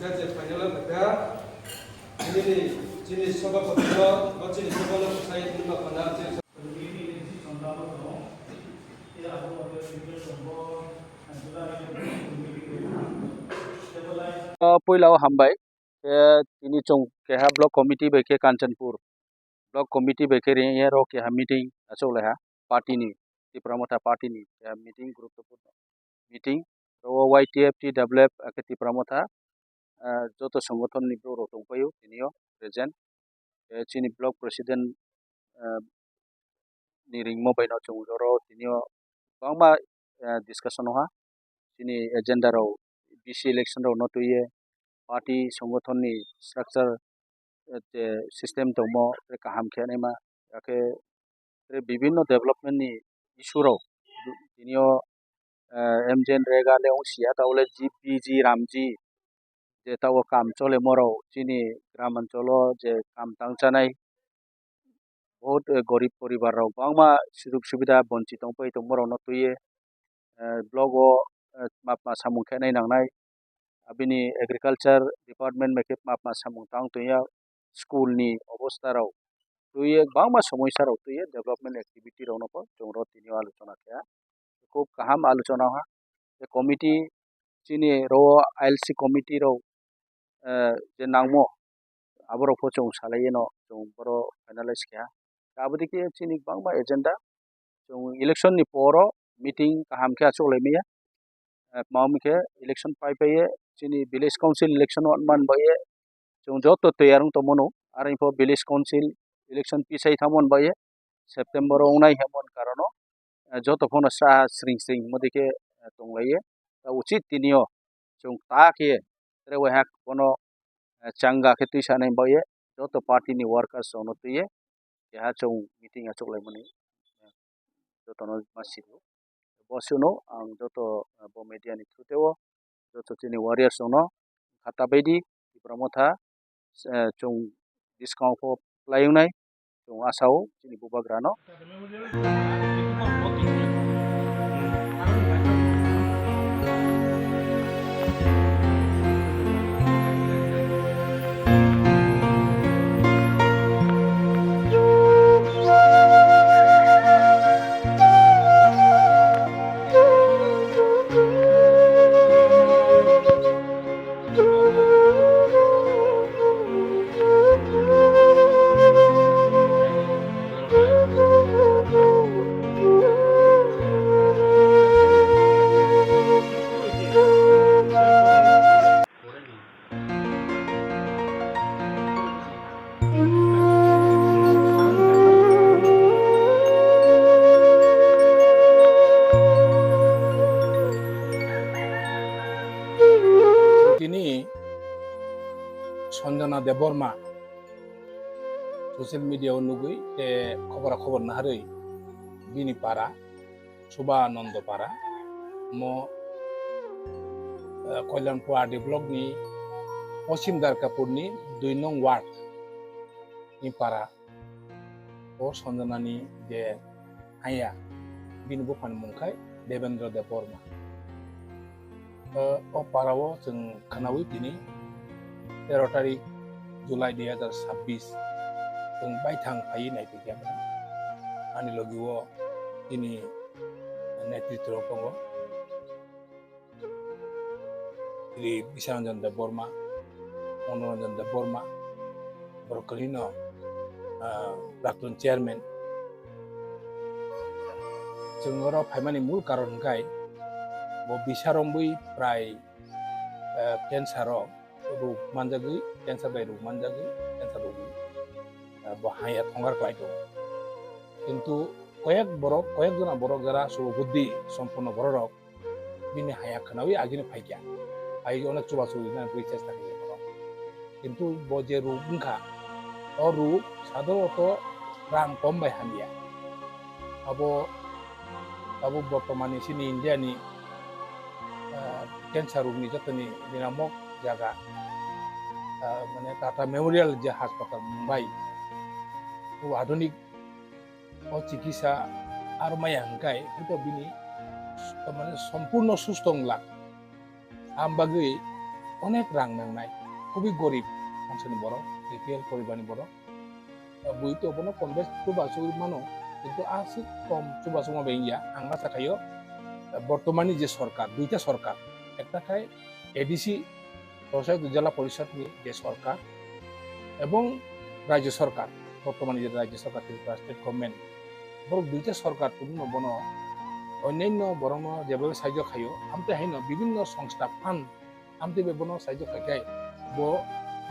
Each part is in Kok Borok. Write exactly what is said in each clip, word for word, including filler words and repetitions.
Je final o kha, chini, chini sabhapati no, o chini sabha no bwsai wngma phano chini O puila o hambai, tei tini chwng keha block committee bai khe Kanchanpur block committee bai khe ring ya ro keha meeting achuk lai ha party ni, Tipra Motha party ni keha meeting, guruttopurno meeting. Ro Y T F T W F akhe Tipra Motha, ah, joto songothon ni borok rok tong phai o tini o present. Tei chini block president, ah, ni ringmo bai no chwng oro tini o kwbangma, ah, discussion o ha chini agenda rok, B C election rok no twi ye party songothon ni structure, eh, je system tongmo tei kaham khe naima, hakhe tei bibinno development ni issue rok tini o, eh, M J N Rega le wng sia, ta le G P G Ramji je ta o kam chole morok chini gram ancholo je kam tang chanai, bahut, eh, gorib poribar rok bangma sujog subida bonchit tong pai tongmo rok no twi ye, eh, block o, eh, mapma samung khe nai nangnai. Abini agriculture department bai khe mapma samung tang tong ya, school ni obostha rok twi ye, bangma somosya rok twi ye, development activity rok no bo chwng ro tini o alochona khe ha. Khub kaham alochona ha. Tei committee chini ro I L C committee rok, eh, je nangmo aborok pho chwng salai yeno chwng boro finalize khe ha. Aboni khe chini bangma agenda chwng election ni poro meeting kaham khe achuk lai maya. Eh, tma hwn khe election pai pai ye chini village council election o man bai ye chwng joto toyar wng tong mano. Aro pho village council election pisai thangmani bai ye September o wngnai hwnmani karon o, eh, joto phano saha sring sring hwnmodi khe, eh, tong lai ye. Ta uchit tini o chwng ta khe tre wai hak bono, eh, changa khe twi sanai bai ye joto party ni workers rok no twi ye keha chwng meeting achuk lai mani, eh, joto no ma sio. Bo sino ang joto, eh, bo media ni through tei o joto chini warriors rok no kha ta bai di, Tipra Motha, eh, chwng buskang o pho kwlai wngnai, chwng asa o chini bubagra no. Tini Sanjana Debbarma social media o nugwi tei khobora khobor naharwi bini para Subananda Para, mo, eh, Kalyanpur R D block ni Poschim Darkapur ni dui nong ward ni para o Sanjana ni je haya, bini bupha ni mung khai Debendra Debbarma. Eh, o para o chwng khwnawi tini tero tarik July dui hazar sabbish chwng baithang phaiwi naiphaikha. Ani logi o tini netritw rok tongo. Shri Biswaranjan Debbarma, Manoranjan Debbarma, borok kwrwino, ah, Praktun Chairman. Chwng oro phaimani mul karon hwnkhe bo bisa romwi prai, ah, cancer o rwk manjagwi, cancer bai rwk manjagwi, cancer rwgwi, ah, bo haya thongkar klai tongo. Kintu koyek borok, koyek jona borok jara subo buddhi sompunno borok rok, bini haya khwnawi agini phaikha. Phai onek chubachu rinani bui chesta khaio bono. Kintu bo je ruk wngkha, o ruk sadhoronoto rang kom bai hamya. Abo, abo bortomani chini India ni, ah, cancer rukni jotoni ninamok jaga, ah, mane Tata Memorial je hospital Mumbai, o adhunik o chikisa aro maya hwnkhe hwnkhe bini, mane, sompurno susto wng glak. Ang bagwi onek rang nangnai, khubui gorib mansini borok, B P L poribarni borok. Bui to bono konbe chubachu mano, kintu aswk kom chubachu ma bengya, ang asa khaio, bortomani je sorkar, duita sorkar, ekta khai A D C, Panchayat Jila Porishad ni je sorkar, ebong Rajya Sorkar, bortomani je Rajya Sorkar, Tripura State Government, borok duita sorkar tongno bono onyanyo borokno jebabe sahajyo khaio, amtwi haino bibinno songstha phan amtwi bai bono sahajyo khai khai bo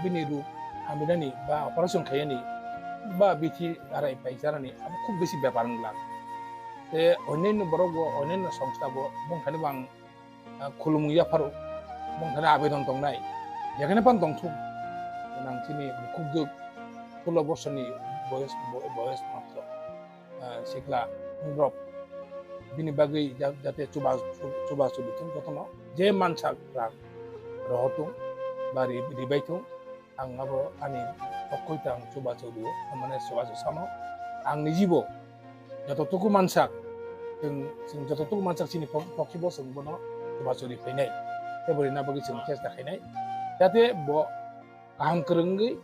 bini ruk haminani ba operation khaiyani ba bithi arai paicharani abo khub besi bepar wngla. Te onyanyo borok bo onyanyo songstha bo bongthani bo ang ah, khulumung yapharo, bongthani abedon tongnai, jekhane pan tongthung, nang chini bukhukjwk solo bosorni boyos, bo-, boyos matro, ah, sikla wngbrok, bini bagwi ja-, jate chuba-, chu-, chubachu bithung jotono, je mansak rang rohothung ba ri-, ribaithung, ang abo ani pokkhoi ta ang chubachu rio, mane chubachu samo, ang nijibo jototuku mansak, chwng, chwng jototuku mansak chini pok-, pokhibo chwng bono chubachu ri phainai. Tei bo rina bagwi chwng chesta khainai. Jate bo kaham kwrwngwi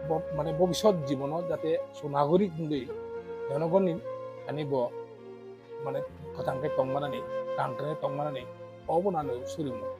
bo, mane, bobisot jibono jate sunagorik wngwi jonogonni ani bo, mane, kwthang khe tongmanani, kaham kwrwngwi tongmanani, obo nano surimung.